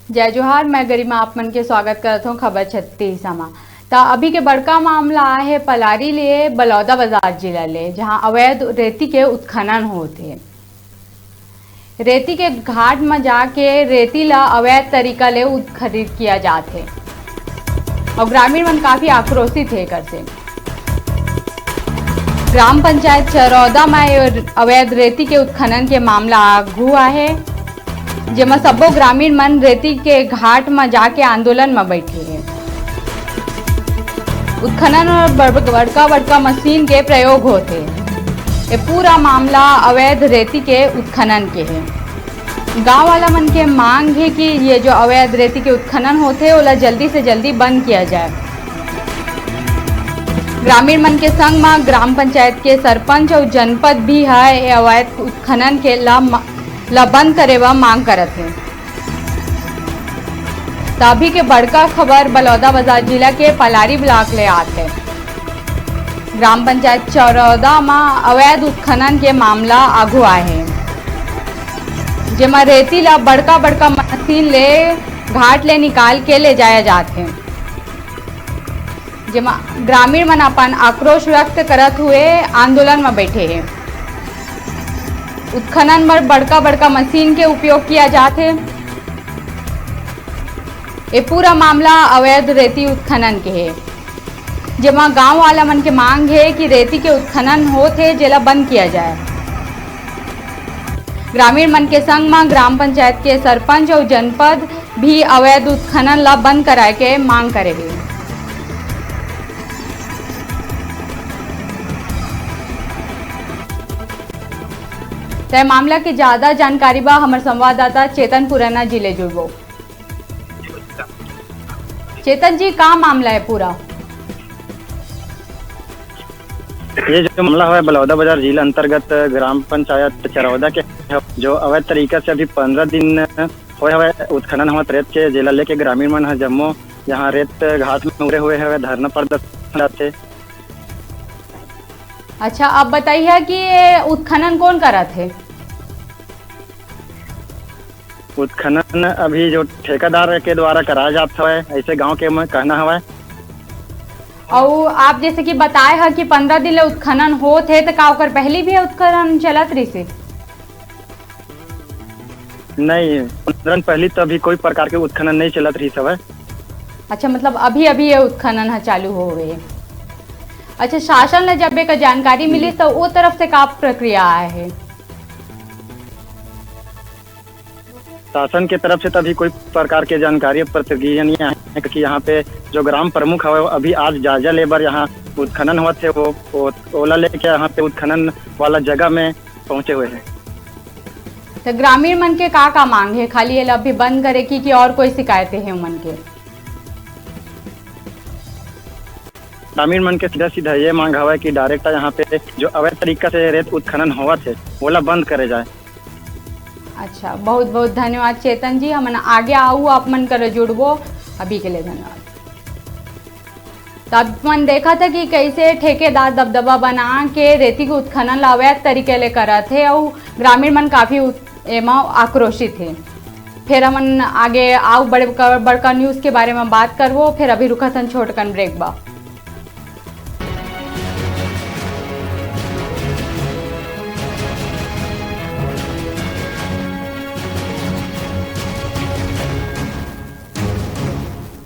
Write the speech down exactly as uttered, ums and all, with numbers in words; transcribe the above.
जय जोहार, मैं गरिमा आप मन के स्वागत करत हौं खबर छत्तीस मा। त अभी के बड़का मामला आहे पलारी ले बलौदा बाजार जिला ले, जहां अवैध रेती के उत्खनन होत हे। रेती के घाट म जाके रेती ला अवैध तरीका ले उत-, खरीद किया जात हे। अउ ग्रामीण मन काफी आक्रोशित हे एकर से। ग्राम पंचायत चरौदा म ये अवैध रेती के उत्खनन के मामला आगू आहे, जेमा सब्बो ग्रामीण मन रेती के घाट म जाके आंदोलन म बैठे हे। उत्खनन और बड़-, बड़का-बड़का मशीन के प्रयोग होथे। ये पूरा मामला अवैध रेती के उत्खनन के हे। गांव वाला मन के मांग हे कि ये जो अवैध रेती के उत्खनन होथे, ओला जल्दी से जल्दी बंद किया जाए। ग्रामीण मन के संग म ग्राम पंचायत के सरपंच अउ जनपद भी ह ये अवैध उत्खनन के ला म-, ला बंद करे बर मांग करत हे। त अभी के बड़का खबर बलौदा बाजार जिला के पलारी ब्लॉक ले आत हे। ग्राम पंचायत चरौदा म अवैध उत्खनन के मामला आगू आए हे, जेमा रेती ला बड़का-बड़का मशीन ले घाट ले निकाल के ले जाया जात हे, जेमा ग्रामीण मन अपन आक्रोश व्यक्त करत हुए आंदोलन म बैठे हे। उत्खनन बर बड़का-बड़का मशीन के उपयोग किया जात हे। ये पूरा मामला अवैध रेती उत्खनन के हे, जेमा गांव वाला मन के मांग हे कि रेती के उत्खनन होत हे, जेला बंद किया जाए। ग्रामीण मन के संग म ग्राम पंचायत के सरपंच अउ जनपद भी अवैध उत्खनन ला बंद कराए के मांग करे हे। तय मामला के ज्यादा जानकारी बा हमर संवाददाता चेतन पुराना जी ले जुड़बो। चेतन जी, का मामला है पूरा? ये जो मामला है बलौदा बाजार झील अंतर्गत ग्राम पंचायत चरौदा के, जो अवैध तरीका से अभी पंद्रह दिन होए हवे उत्खनन होवत रेत के, जेला लेके ग्रामीण मन ह जम्मो यहाँ रेत घाट में उतरे हुए हवे, धरना प्रदर्शन करत हे। अच्छा, अब बताइए कि ये उत्खनन कौन करत हे? उत्खनन अभी जो ठेकेदार के द्वारा कराया जात हवय, ऐसे गांव के म-, कहना हवय। अउ आप जैसे कि बताए ह कि पंद्रह दिन ले उत्खनन होत हे, त का ओकर पहली भी उत्खनन चलत रहिस हे? नहीं, पंद्रह दिन पहली तो अभी कोई प्रकार के उत्खनन नहीं चलत रहिस हवय। अच्छा, मतलब अभी अभी ये उत्खनन ह चालू होवे हे। अच्छा, शासन ल जब एक जानकारी मिली, तो वो तरफ से का प्रक्रिया आए हे? शासन के तरफ से तो अभी कोई प्रकार के जानकारी, प्रतिक्रिया नहीं आए हे, क्योंकि यहाँ पे जो ग्राम प्रमुख हवे, वो अभी आज जायजा ले बर यहाँ उत्खनन होवत हे, वो, वो ओला लेके यहाँ पे उत्खनन वाला जगह में पहुंचे हुए हैं। तो ग्रामीण मन के का का मांग हे? खाली ये अभी बंद करे की, कि और कोई शिकायतें हे उमन के? ग्रामीण मन के सीधा सीधा ये मांग हवय कि डायरेक्ट यहाँ पे जो अवैध तरीका से रेत उत्खनन होवत हे, ओला बंद करे जाए। अच्छा, बहुत बहुत धन्यवाद चेतन जी। हमन आगे आऊ आप मन कर जुड़बो। अभी के लिए धन्यवाद। त आप मन देखत हे कि कैसे ठेकेदार दबदबा बना के रेती के उत्खनन ला अवैध तरीके ले करत हे अउ ग्रामीण मन काफी उत-, एमा आक्रोशित हे। फिर हमन आगे आऊ बड़े बड़का न्यूज के बारे में बात करबो। फिर अभी रुकत हन छोटकन ब्रेक बा।